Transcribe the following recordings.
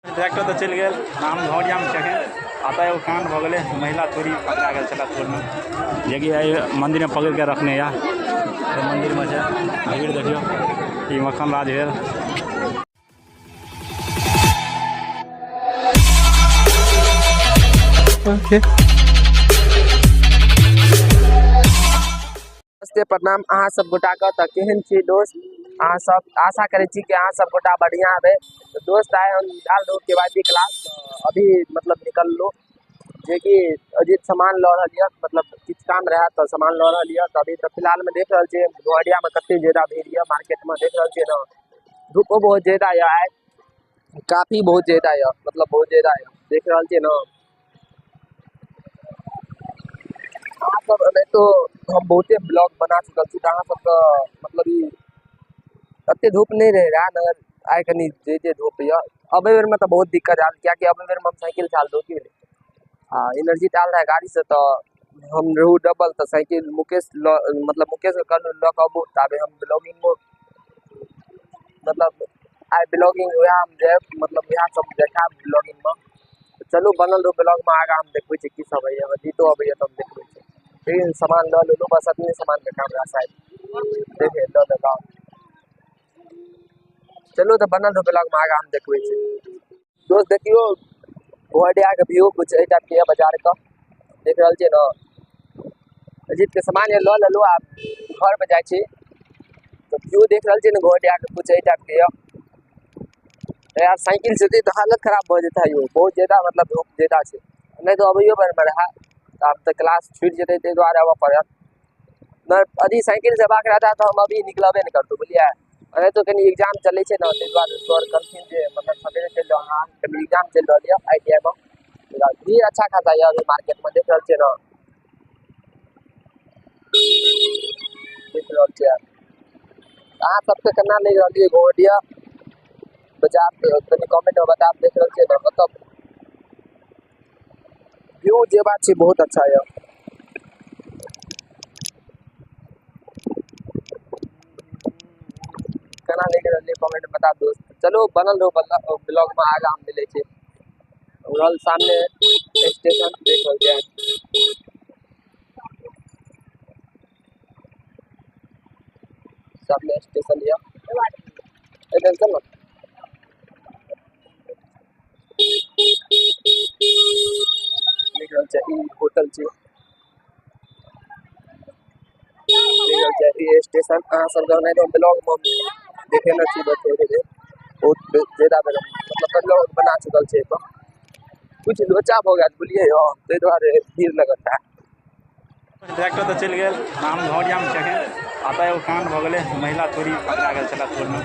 Tractor तऽ चलि गेल नाम घरियामे छै एतऽ एगो कांड भऽ गेलै, महिला चोरी पकड़ा गेल छलै चोरमे, जेकि एहि मन्दिरमे पकड़िके रखने यऽ। मन्दिरमे छै भीड़, देखियौ ई मखन राज भेल। नमस्ते, प्रणाम अहाँ सब गोटा के। तऽ केहन छी दोस्त अहाँ सब? आशा करै छी कि अहाँ सब गोटा बढ़िया हेबै। तऽ दोस्त आइ हम जाल रहू के वाई क्लास, अभी मतलब निकललहुँ जेकि अजीत सामान लऽ रहल यऽ, मतलब किछु काम रहए तऽ सामान लऽ रहल यऽ। तऽ अभी तऽ फिलहालमे देख रहल छियै घोडियामे कते ज्यादा भीड़ यऽ, मार्केटमे देख रहल छियै ने, धूपो बहुत ज्यादा यऽ आइ, काफी बहुत ज्यादा यऽ, मतलब बहुत ज्यादा यऽ, देख रहल छियै ने अहाँ सब। एनाहितो हम बहुते ब्लॉग बना चुकल छी, तऽ अहाँ सबके मतलब ई एते धूप नहि रहै रहए, मगर आइ कनि जे जे धूप यऽ। अबै बेरमे तऽ बहुत दिक्कत आयल, किएकि अबै बेरमे हम साइकिल से आयल रहूँ, की भेलै आ एनर्जी आयल रहए गाड़ीसँ, तऽ हम रहू डबल, तऽ साइकिल मुकेश लऽ, मतलब मुकेशके कहलहुँ लऽ कऽ अबू, ताबे हम ब्लॉगिंगो, मतलब आइ ब्लॉगिंग वएह हम जायब, मतलब वएह सब देखायब ब्लॉगिंगमे। चलू बनल रहू ब्लॉगमे, आगाँ हम देखबै छी की सब होइए। जीतो अबैए तऽ हम देखबै छी। लेकिन सामान लऽ लेलहुँ, बस एतने सामानके काम रहए शायद, देखे लऽ लेलहुँ। चलू तऽ बनल रहू ब्लॉगमे, आगाँ हम देखबै छी। दोस्त देखियौ घोडियाके व्यू कुछ एहि टाइपके यऽ, बाजारके देख रहल छियै ने। अजीतके सामान लऽ लेलहुँ, आब घरमे जाइ छी। तऽ व्यू देख रहल छियै ने घोडियाके, कुछ एहि टाइपके यऽ। यार साइकिल से तऽ हालत खराब भऽ जेतै यौ, बहुत ज्यादा मतलब धूप ज्यादा छै। नहि तऽ अबैयो बेरमे रहए, तऽ आब तऽ क्लास छुटि जेतै, ताहि दुआरे आबऽ पड़त। नहि यदि साइकिल से अयबाक रहता तऽ हम अभी निकलबे नहि करतहुँ, बुझलियै? नहि तऽ कनि एग्जाम चलै छै ने, ताहि दुआरे सर कहलखिन जे मतलब सवेरे चलि जाउ अहाँ, कनि एग्जाम चलि रहल यऽ I T I मे। भीड़ अच्छा खासा यऽ अभी मार्केटमे, देख रहल छियै ने, देख रहल छियै। अहाँ सबके केना लागि रहल यऽ घोडिया बाजार, कनि कमेंट मे बतायब। देख रहल छियै ने, मतलब व्यू जे बात छै बहुत अच्छा यऽ। केना लागि रहल यऽ कमेंट मे बतायब दोस्त। चलू बनल रहू ब्लॉग मे, आगाँ हम मिलै छी। रहल सामने स्टेशन, देख रहल छियै सामने स्टेशन यऽ। इधर चल ना, देख रहल छै ई होटल छै, देख रहल छै ई स्टेशन। अहाँ सब जहन एतो ब्लॉग मे देखेने छी बतेने बहुत ज्यादा बेर, मतलब ब्लॉग बना चुकल छै। एतऽ कुछ लोचा भऽ गेल बुझलियै यौ, ताहि दुआरे भीड़ लगल है। ट्रैक्टर तऽ चलि गेल नाम घरियामे छै। एतऽ एगो कांड भऽ गेलै, महिला चोरी पकड़ा गेल छलै चोरमे,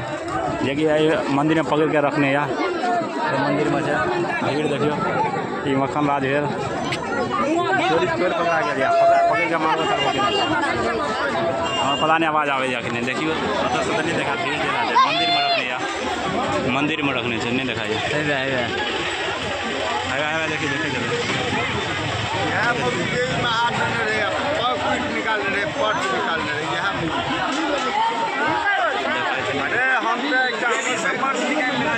जेकि एहि मन्दिरमे पकड़िके रखने यऽ। मन्दिरमे छै भीड़, देखियौ ई मखन राज भेल। चोरी चोर पकड़ा गेल यऽ, पकड़िके मारबो करबो केने। हमरा पता नहि आवाज आबैए कि नहि, देखियौ ओतऽसँ तऽ नहि देखा। भीड़ जेना छै, मन्दिरमे रखने यऽ, मन्दिरमे रखने छै, नहि देखाइए। हेबे हेबे हेबे हेबे, देखियौ देखै जेबै। निकालने रहे, पर्स निकालने रहे इएह। अरे हम तऽ एकटा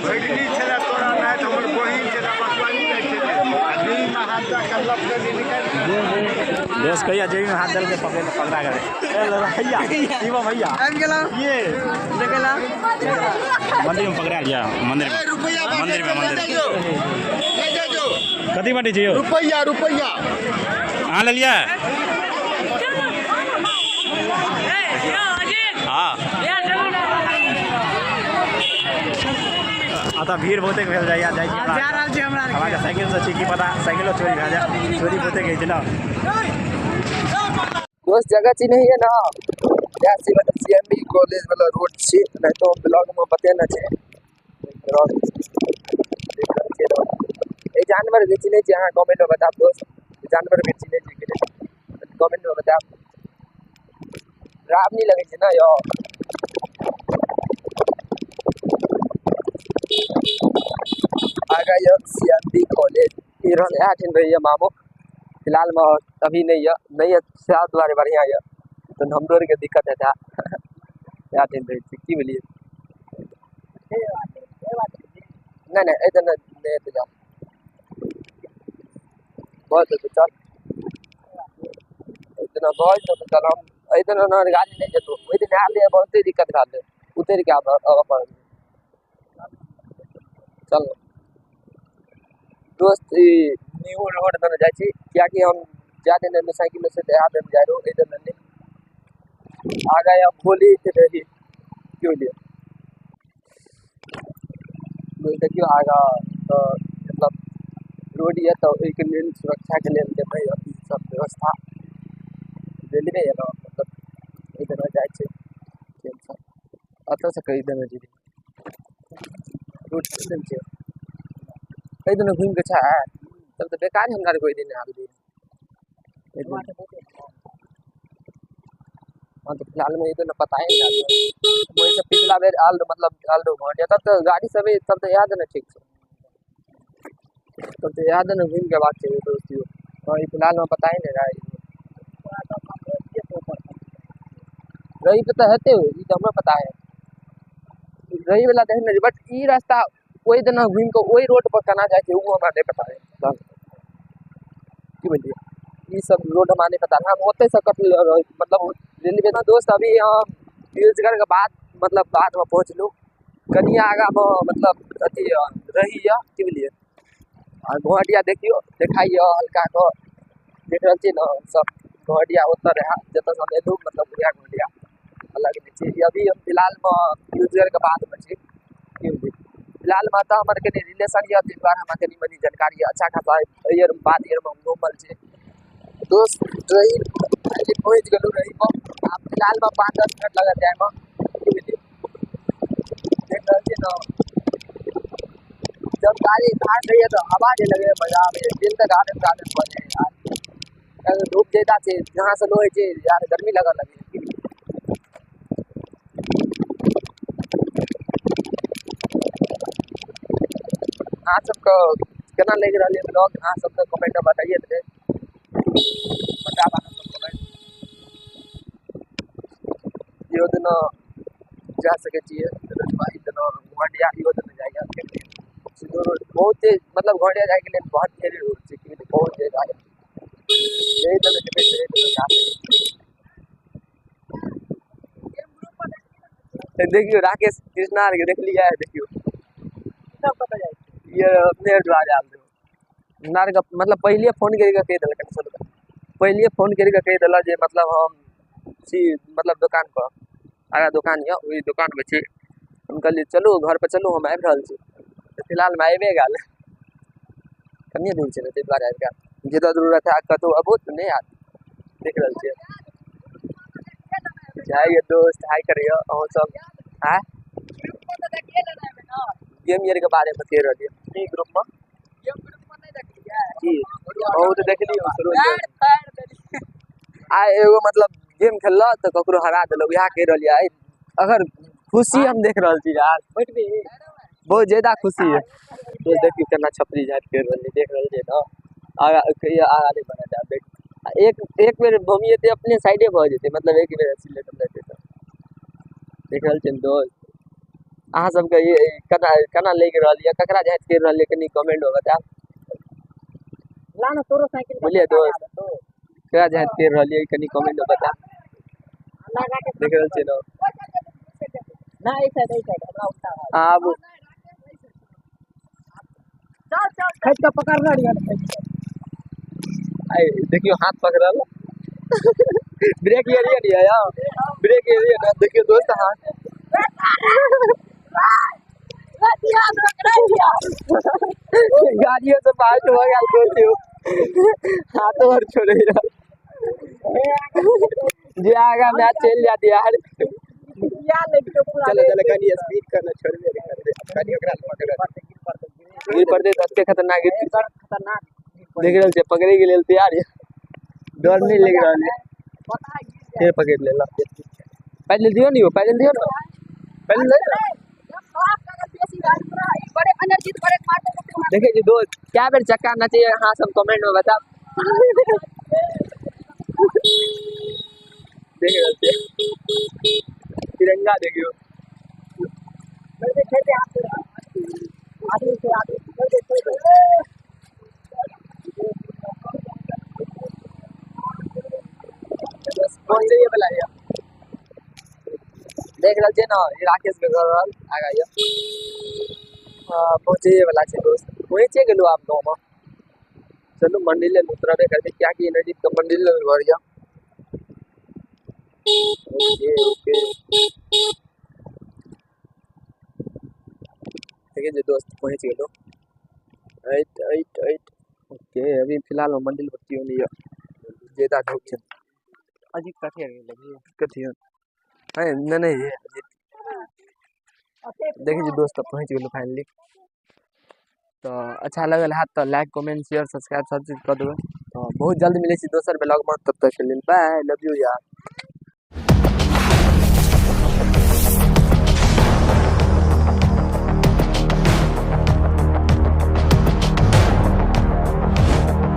भगिनी छलै तोरा नाति, हमर बहिन छलै, बसवारी जाइ छलै, आ जेबीमे हाथ दऽ कऽ लपटनी निकालि देश कहिया जेबीमे हाथ देलकै, पकड़ पकड़ा गेलै। भैया, शिवम भैया ये मंदिर में पकड़ा लिया, मंदिर में, मंदिर में, मंदिर कथी बांटै छै यौ? रुपैआ, रुपैआ अहाँ लेलियै? हाँ, अतः भीड़ बहुते भेल जाइए, जाइ छी हमरा हमरा साइकिल से छी की पता साइकिलो चोरी भए जाए, चोरी बहुते होइ छै ने। दोस्त जगह चिन्हैए ना? सी एम बी कॉलेज वाला रोड छी, नहीं तो ब्लॉग में बतेने छै। ई जानवर के चिन्है छी अहाँ? कमेंट में बताब दोस्त, जानवर के चिन्है छी कि नहि, कमेंट में बताब। डरावनी लगै छै ने यौ। आगा यऽ सी एम बी कॉलेज, ई रहल इएह ठाम रहैए मामो। फिलहाल में अभी नहि यऽ, नहि यऽ सएह दुआरे बढ़िआँ यऽ, तऽ हमरो आरके दिक्कत हेतै। इएह ठाम रहै छै की, बुझलियै? नहि नहि एहि दने नहि हेतै जाम। भऽ जेतौ चल। एहि दिना भऽ जेतौ तऽ चल। हम एहि दिना ने गाड़ी नहि जेतौ। ओहि दिन आयल रहियै, बहुते दिक्कत भए गेलै, उतरि कऽ आबऽ आबऽ पड़ल। चल दोस्त, ई न्यू रोड दने जाइ छी, कियाकि हम जाय दिन एने साइकिल से तऽ इएह दने जाइ रहौ, एहि दने नहि। आगा या होली रही की बुझलियै। देखियौ आगा तऽ मतलब रोड यऽ, तऽ ओहिके लेल सुरक्षाके लेल देबै अथी सब व्यवस्था। रेलवे यऽ ने, मतलब एहि दने जाइ छै ट्रेन सब। एतऽसँ कहि देने जेबै रोड कोन दने छै? एहि दने घुमि कऽ छै। तब तऽ बेकार हमरा आरके ओहि दिन आयल रहियै। हाँ, तऽ फिलहालमे ई तऽ पता ही नहि। ओहिसँ पिछला बेर आयल, मतलब आयल रहौ घटिया, तब तऽ गाड़ी सब तब तऽ इएह दने ठीक छै। तब तऽ इएह दने घुमि के अयबाक चाही दोस्त यौ। हाँ, ई फिलहालमे पता ही नहि रहै। रही तऽ हेतै, ई तऽ हमरो पता है। रही वाला देखने रही, बट ई रास्ता ओहि दिना घुमि कऽ ओहि रोड पर केना जाइ छै, ओ हमरा नहि पता है। की बुझलियै, ई सब रोड हमरा नहि पता। हम ओतहिसँ कटल मतलब रेलवे। दोस्त, अभी हम पीयूषगढ़ के बाद मतलब बादमे पहुँचलहुँ। कनि आगामे मतलब अथी रही यऽ, की बुझलियै। आ घोटिया देखियौ, देखाइए हल्का कऽ। देख रहल छियै ने सब, घोटिया ओतऽ रहए जतऽसँ हम एलहुँ, मतलब उएह घोटिया अलग नहि छै। अभी हम फिलहालमे पीयूषगढ़ के बादमे छी, की बुझलियै। फिलहालमे तऽ हमर कनि रिलेशन यऽ, ताहि दुआरे हमरा कनि मनि जानकारी यऽ अच्छा खासा। एहि ईयर बाद ईयरमे हम घूमल छी। दोस्त, रही पहुँच गेलहुँ रही पर। आब फिलहालमे 5-10 मिनट लागत जाइमे, की बुझलियै। देख रहल छियै ने, जब गाड़ी फास्ट होइए तऽ हवा जे लगैए, मजा आबैए। दिल तऽ गार्डन गार्डन भऽ जाइए यार। धूप ज्यादा छै, जहाँ से लो होइ छै यार, गर्मी लगऽ लगैए। अहाँ सबके केना लागि रहल यऽ ब्लॉग, अहाँ सबके कमेंट में बताइए देबै। बतायब अहाँ सब कमेंट। इहो दिना जा सकै छियै ई दिना घोटिया, इहो दिना जाइए सीधो रोड बहुते। मतलब घोटिया जाइके लेल बहुत ढेरी रोड छै कि बहुत ज्यादा। यही दिना जेबै तऽ एहि दिना जा सकै छियै। देखियौ राकेश कृष्णा आरके देखलियै? देखियौ, ये अपने दुआरे आयल रहौ। हमरा आरके मतलब पहिले फोन करि कऽ कहि देलक, पहिले फोन करि कऽ कहि देलक जे मतलब हम छी मतलब दोकान पर, आगाँ दोकान यऽ, ओहि दोकानमे छी। हम कहलियै चलू, घर पर चलू, हम आबि रहल छी। तऽ फिलहालमे आबिए गेल। कनिए दूर छै ने, ताहि दुआरे आबि गेल। जतऽ दूर रहतै कतहु अबो तऽ नहि आयत। देख रहल छियै, हाय दोस्त, हाय करैए अहूँ सब। आँय, गेम आर के बारेमे कहि रहलियै की ग्रुपमे की अहूँ तऽ देखलियै शुरू। आइ एगो मतलब गेम खेललक तऽ ककरो हरा देलक, इएह कहि रहलियै। आइ अगर खुशी हम देख रहल छी यार, बहुत ज्यादा खुशी है। तो देखियौ केना छपरी झाँपि करि रहल छै, देख रहल छियै ने। आगा कहियो आगा नहि बढ़त। आब देख, एक एक बेर घुमिएतै, अपने साइडे भऽ जेतै। मतलब एक बेर एक्सीलेटर लेतै तऽ। देख रहल छियै ने दोस्त, अहाँ सबके ई केना केना लागि रहल यऽ, ककरा झाँपि करि रहल यऽ, कनि कमेंट मे बतायब। ला ना तोरो साइकिल। बोलिए दोस्त, ककरा झाँपि करि रहल यऽ, कनि कमेंट मे बतायब। लगा के। देख रहल छियै ने। ना, एहि साइड, एहि साइड हमरा उल्टा है। आब चल चल, खींच के पकड़ना रहियो ने, खींच के। आइ देखियौ, हाथ पकड़ल ब्रेक एरिया नहीं आया, ब्रेक एरिया ना। देखियौ दोस्त, हाथ गाड़ियों से फास्ट हो गया दोस्त यौ। हाथों और छोड़े जे आगा मैच चलि जाती यार। या लेके पूरा। चलो चलो, कनी स्पीड करना छोड़बे नहीं करबे, कनी ओकरा पकड़। गिर पड़तै तऽ एते खतरनाक गिरतै। खतरनाक। देख रहल छियै, पकड़ै के लेल तैयार यऽ। डर नहि लागि रहल यऽ। पता है गिर फेर पकड़ि लेलक। पैदल दियौ ने यौ, पैदल दियौ ने, पैदल दियौ ने। बड़े एनर्जी बड़े मारते। देखै छी दोस्त, कए बेर चक्का नचैए, अहाँ सब कमेंट में बताब। देख रहल छियै तिरंगा, देखियौ। आदमी छै, आदमी छोड़ि दे, छोड़ि दे। बस पहुँचैए वाला यऽ। देख रहल छियै ने, ई राकेश के घर रहल आगा यऽ। पहुँचैए वाला छै दोस्त, पहुँचे गेलहुँ आब गाँवमे। चलू मंदिर लग उतरबे करतै, कियाकि नजदीक के मंदिर लग घर यऽ। ओके ओके, देखिए जे दोस्त पहुँच गेलहुँ। एट एट एट, ओके, अभी फिलहाल हम मंदिर पर केओ नहीं यऽ, ज्यादा धूप छै। अजीत कथी आर गेलै भैया? कथी है? नहीं नहीं नहीं, ये अजीत। देखिए जे दोस्त पहुँच गेलहुँ फाइनली। तऽ अच्छा लगल हैत तऽ लाइक कमेंट शेयर सब्सक्राइब सब चीज कऽ देबै। तऽ बहुत जल्द मिलै छी दोसर ब्लॉगमे, तब तकके लेल बाय, लव यू यार।